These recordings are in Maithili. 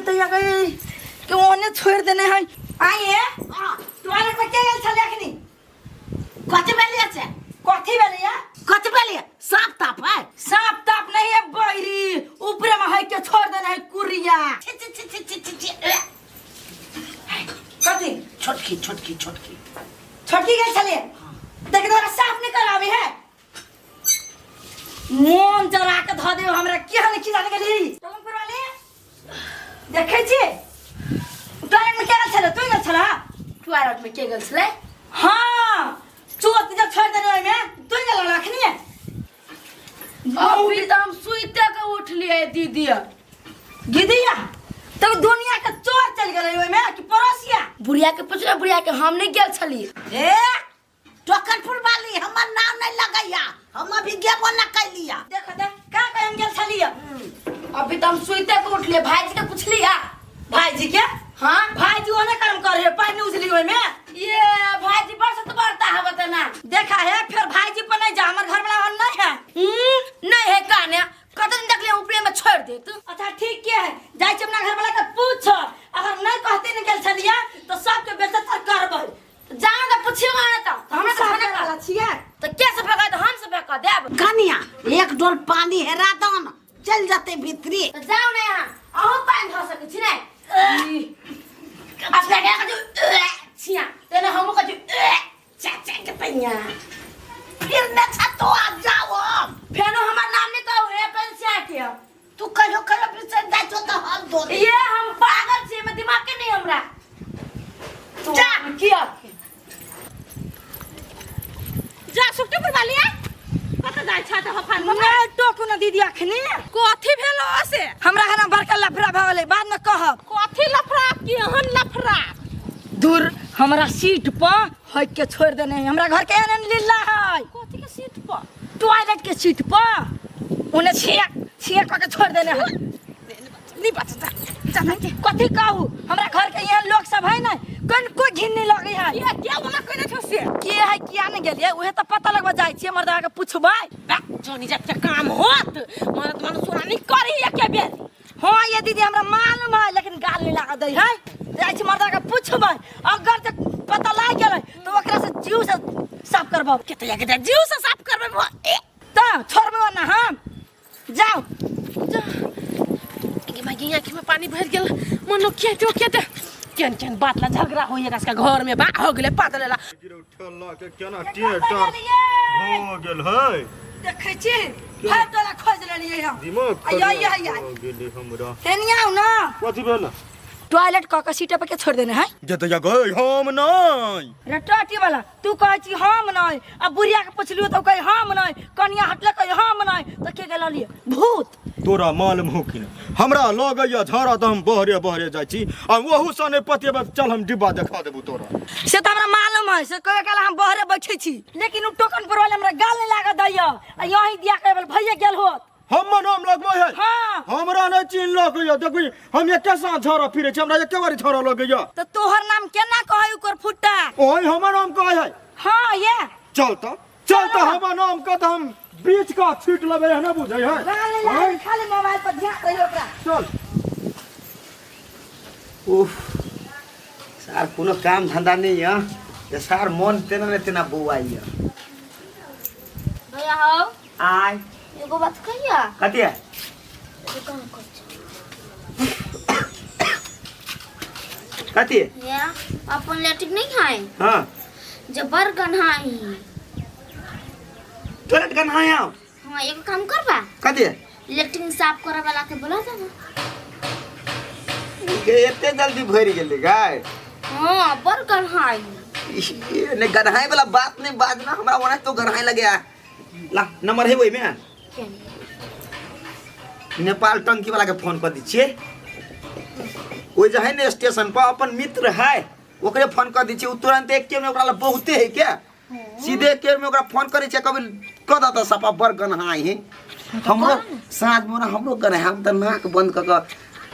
तैया गई कि ओने छोड़ देने है आइए टॉयलेट में के गेल छले अखनी कथी भेलिए से कथी भेलैया कथी भेलिए साफ ताप है सांप ताप नहीं है बैरी ऊपरे में है के छोड़ देने है कुरिया छी छी छी छी छी छी छी ए, कथी छोटकी छोटकी छोटकी छोटकी गेल छले देख तोरा साफ नहीं करावे है मोन जरा के धऽ देब हमरा केहन की जाने गेली टोलमपुर वाली देखै छी टॉयलेट में के गेल छले तू गेल छला टॉयलेट में के गेल छलै हाँ चोत जब छोड़ देने ओहिमे तू गेल अखनी अभी तऽ हम सुइते के उठलियै दीदी दीदिया तब दुनिया के चोर चल गेलै ओहिमे कि पड़ोसिया बुढ़िया के पूछले बुढ़िया के हम नहीं गेल छली ए टोकनपुर वाली हमर नाम नहीं लगैया हम अभी गेबो न कैलिया देखो देख का कहे हम गेल छलिया अभी तऽ हम सुइते के उठलियै भाईजी के पूछलिया भाईजी के हाँ भाईजी ओने कर्म करे पानी उजली ओहिमे ये भाईजी बरसत बरता हवा त ना देखा है फिर भाईजी पर नहीं जा हमर घर वाला और नहीं है नहीं है काने कत दिन देखलियै ऊपरे में छोड़ दे तू अच्छा ठीक के है जाय छी अपना घर वाला के पूछ अगर नहीं कहते न गेल छलिया तो सबके बेइज्जत करबै जाओ ना पूछियो ना त हमरा हमरा साफ खाना वाला छियै तो के से फेंका तो हम से फेंका देब कनिया एक डोल पानी हेरा दो न चल जाते भीतरी तो जाओ ना यहाँ अहूँ पानि धऽ सकै छी ने अपना के कथी छिया तेने हमहूँ कथी चाचा के तैया फिर न छतो आ जाओ हम फेनो हमर नाम नहीं कहू हे पेन छिया के तू कहियो कहियो बिसर जाइ छो तऽ हम धो ये हम पागल छी में दिमाग के नहीं हमरा जा। किया जा सुखटुपुर वालिया कत जाइ छ त हफान नहीं टोकू ना दीदी अखनी कथी भेलो से हमरा घर में बड़का लफड़ा भऽ गेलै बाद में कहब कथी लफड़ा केहन लफड़ा दूर हमरा सीट पर हक के छोड़ देने है हमरा घर के एहन लीला है कथी के सीट पर टॉयलेट के सीट पर उन्हें छिया छिया कऽ के छोड़ देने है नहीं बचता जा के कथी कहू हमरा घर के एहन लोग सब है ना कनको घिन नहीं लगे है ये क्या वाला कोना छौ से के है किया नहीं गेलिए उहे तो पता लगबा जाइ छियै मर्दा के पुछबै जनी जात के काम होत मरद मन सोरानी करी के बेर हाँ ये दीदी हमरा मालूम है लेकिन गाल नहीं लगा दै है जाइ छी मर्दा के पुछबै अगर जे पता लागि गेलै तऽ ओकरा से जीव से साफ करब के तो के जीव से साफ करबे मो ए तऽ छोड़बै ना हम जाओ गे माई आँखि में पानी भर गेल मन लोग के तो के तो केन केन बात ला झगड़ा होइए इसका घर में बा हो गेले पात लेला ठेला के केना टेर टार भऽ गेल है देखै छी भरि टोला खोजि लेलियै हम दिमाग आइ, आइ, आइ, खराब आइ। भऽ गेलै हमरा हेनिया आउ ना कथी भेल टॉयलेट कऽ के सीटे पर के छोड़ देने है जतऽ गई हम नहि रे टटी वाला तू कहै छी हम नहि आ बुढ़िया के पुछलियो तऽ ओ कहै हम नहि कनिया हटले कहै हम नहि तऽ के गेल लिए भूत तोरा मालूम हो कि नहि हमरा लगैया झाड़ा तऽ हम बहरे बहरे जाइ छी आ ओहूसँ नहि पतिएबै चल हम डिब्बा देखा देबू तोरा से तऽ हमरा मालूम है से कहियो काल हम बहरे बैठे छी लेकिन उ टोकन पर वाले हमरा गाल नहि लागऽ दैया आ यहीं दिया के भैया गेल होत हमर नाम लगबै है हाँ। हमरा नहि चिन्ह लगैया देखबी हम एके साथ झाड़ा फिरै छी हमरा एके बारी झाड़ा लगैया तऽ तोहर नाम केना कहै ओकर फुट्टा ओहि हमर नाम कहै है हाँ ये चल तऽ चल तऽ हमर नाम कह तऽ हम बीच का छीट लेबै है ना बुझै है गाल नहि लागऽ खाली मोबाइल पर ध्यान रही ओकरा चल उफ सार कोनो काम धंधा नहीं है ये सार मन तेना ने तेना बौआई है भैया हो आय एगो बात कहिया कथी है एगो काम कर कथी है या अपन लैट्रिन नहीं खाए हाँ जबर गन्हाई टॉयलेट गन्हा है हाँ एगो काम करबा कथी है लैट्रिन साफ करे वाला के बोला था ना के एते जल्दी भरि गेलै गाय हाँ बड़ गन्हाई ई नहीं गन्हाई वाला बात नहीं बाजना हमरा ओना तो गन्हाई लगे ला नंबर है ओहिमे नेपाल टंकी वाला के फोन कर दै छियै ओहि जे है ने स्टेशन पर अपन मित्र है ओकरे फोन कर दै छियै ओ तुरंत एक में ओकरा लग बहुते है क्या सीधे एक में ओकरा फोन करै छियै कभी कह दऽ सफा बड़ गन्हाई है हमरो साँझ में हमरो गन्हाई हम तऽ नाक बंद कऽ कऽ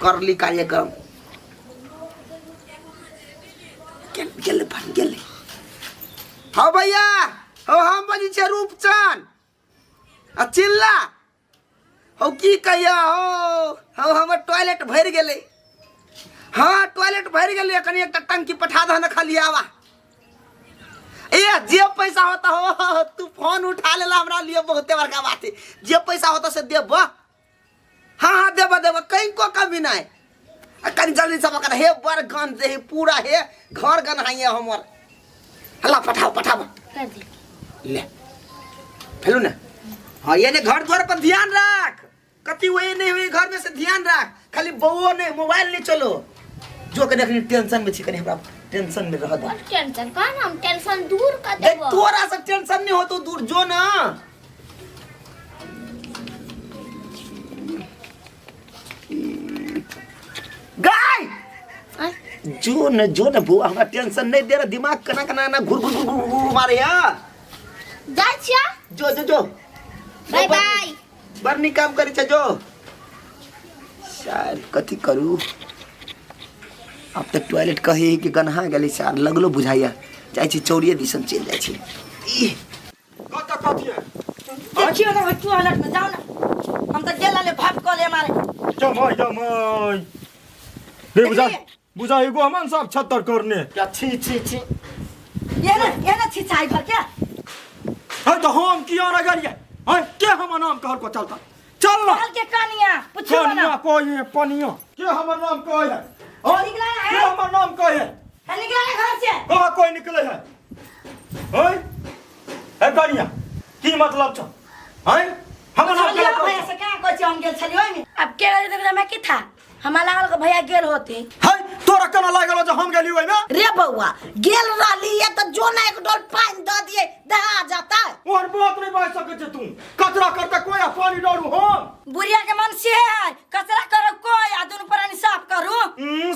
करली कार्यक्रम गेलै फोन गेलै हौ भैया हौ हम बजै छियै रूपचन आ चिल्ला हौ की कहिया हौ हौ हमर टॉयलेट भरि गेलै हाँ टॉयलेट भरि गेलै, कनी एकटा टंकी पठा दह न खाली आवा। ए जे पैसा होता हो तू फोन उठा लेला, हमरा लिए बहुते बड़का बात है। जे पैसा होता से देब। हाँ हाँ देब देब, कहीं को कमी नहीं। आ कनी जल्दी सब कर, हे बड़ गंध दे पूरा, हे घर गन्हाइए हमर। हला पठाओ पठाओ कर दे ले फेलू ना। हाँ ये ने घर द्वार पर ध्यान रख, कति वही नहीं हुई घर में से ध्यान रख, खाली बउओ नहीं मोबाइल नहीं चलो। जो के देखनी टेंशन में छी, कनी हमरा टेंशन में रह दे। टेंशन का ना, हम टेंशन दूर कर देख देबो। तोरा से टेंशन नहीं हो तो दूर जो ना। गाय जो न जो न बुआ हमरा टेंशन नहीं दे रहा, दिमाग कना कना ना घुर घुर घुर घुर घुर मारे यार। जाइ छिया जो जो जो बाय बाय। बड़ नीक काम करै छै जो। शायद कथी करू अब तऽ टॉयलेट कही कि गन्हा गेलै सार लगलो बुझाइया, जाइ छी चौरिये दिसन चलि जाइ छी। ई कत कथी है? देखियो ना टॉयलेट में जाओ ना, हम तो गेल ले भाप कऽ ले मारे। जमाई जमाई दे बुझा बुझा एगो हमन सब छत्तर करने। क्या छी छी छी ये ना छिछाई भर के। है तो हम किया ना गरिए है के हमर नाम कहल को चलता चल ना चल के कनिया पूछो ना कनिया कोई है पनिया के हमर नाम कहे है और निकला है के हमर नाम कहे है है निकला है घर से कहा कोई निकले है है है कनिया की मतलब छ है हमर नाम छलियो भैया से का कहै छी हम गेल छलियो ओहिमे। अब के गेल देखला मैं की था हमरा लागल के भैया गेल होते। है तोरा केना लागल जे हम गेली ओहिमे? रे बौआ गेल रहली ये तो जो ना एक डोल पानी दऽ दिए दहा जाता। ओहन बात नहीं बाजि सकै छै तू, कचरा करते कोई आ पानी डालू हम। बुढ़िया के मन से है कचरा करो कोई आ दुनू प्राणी साफ करू।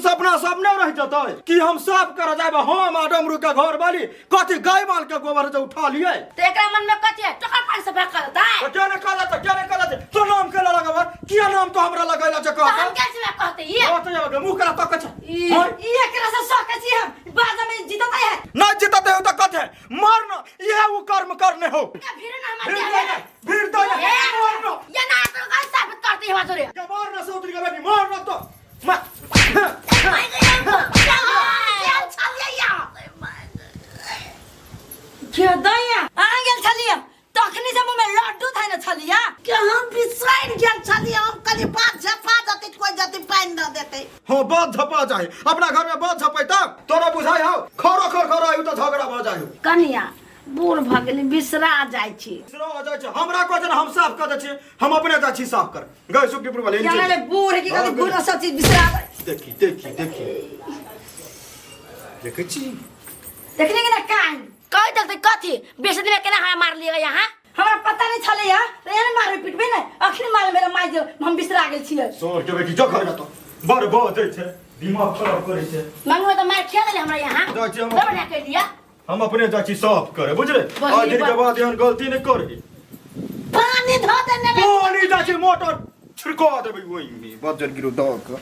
सपना सब नहीं रह जतै कि हम साफ कर जाब हम आ डमरू के घर वाली कथी गाय माल के गोबर जे उठा लिए। तो एकरा मन में कथी है टोकर पानी सफा करता है। तो के ने कहला त के ने कहला तो नाम के लगब किया नाम तो हमरा लगैला छ तो हम कैसे में कहते ये कहते ये मुंह करा तक छ ई एकरा से सकै छी हम बाजा में जीतत है ना जीतत है त कथे मारना ये उ कर्म करने हो भीड़ ना हमारे भीड़ तो मारना ये ना तो गाय साबित करते है तोरे के मारना से उतरी के बेटी मारना तो दैया अहाँ गेल छलियै तखनी से मुँह में लड्डू धैने छलियै के हम बिसरि गेल छलियै, हम कहलियै बात झपा जतै कोई जतै पानि दऽ देतै। हाँ बात झपा जाए अपना घर में बात झपै तब तोरा बुझाइ हौ खरो खर खरो आयु त झगड़ा भऽ जाइ हौ। कनिया बूढ़ भऽ गेली बिसरा जाइ छी। बिसरा जाइ छै हमरा कहै छै ने हम साफ कऽ दै छी, हम अपने जाइ छी साफ कर गए सुखीपुर वाले। जाने ले बूढ़ की कथी बूढ़ सब चीज बिसरा जाइ। देखी देखी देखी देखै छी देखली कि ना कान कहि देलकै कथी बेसी दिन केना हमरा मार लिअ यहाँ हमरा पता नहीं छलै या त एहन मारे पिटबै ने अखनी मारे मेरा माय जे हम बिसरा गेल छियै। सोर के बेटी जो घर जतो बड़ बजै छै दिमाग खराब करै छै। मंगो त मार खिया देले हमरा यहाँ जाइ छी हम बड़ बढ़िया कहि दिया। हम अपने जाइ छी साफ करे बुझले, आज दिन के बाद एहन गलती नहीं करही। पानी धऽ देने पानी जाइ छी मोटर छिड़का देबै ओहिमे बजर गिरो दऽ के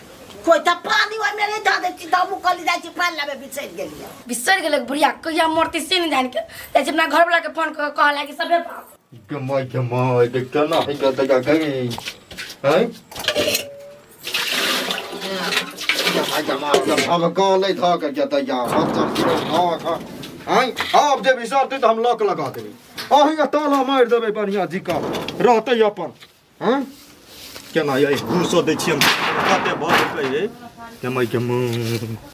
कोई त पानी ओहिमे नहीं धऽ दै छी दमू कहली जाइ छी पानि लाबे बिसरि गेलियै। बिसरि गेलै बुढ़िया कहिया मरती से नहीं जान के जाइ छी अपना घरवाला के फोन कऽ कहला कि सबे पाप कमाई कमाई देख केना है गई गई गई हैं जमा जमा जमा अब गलै धऽ के जतै जा बजर गिरो धऽ के हैं आब जे बिसरतै तऽ हम लॉक लगा देबै अहीं के ताला मारि देबै बढ़िया जी का रहतै अपन हैं केना ये घूसो दै छियै हम कते भऽ जेतै रे कमाई के मुँह।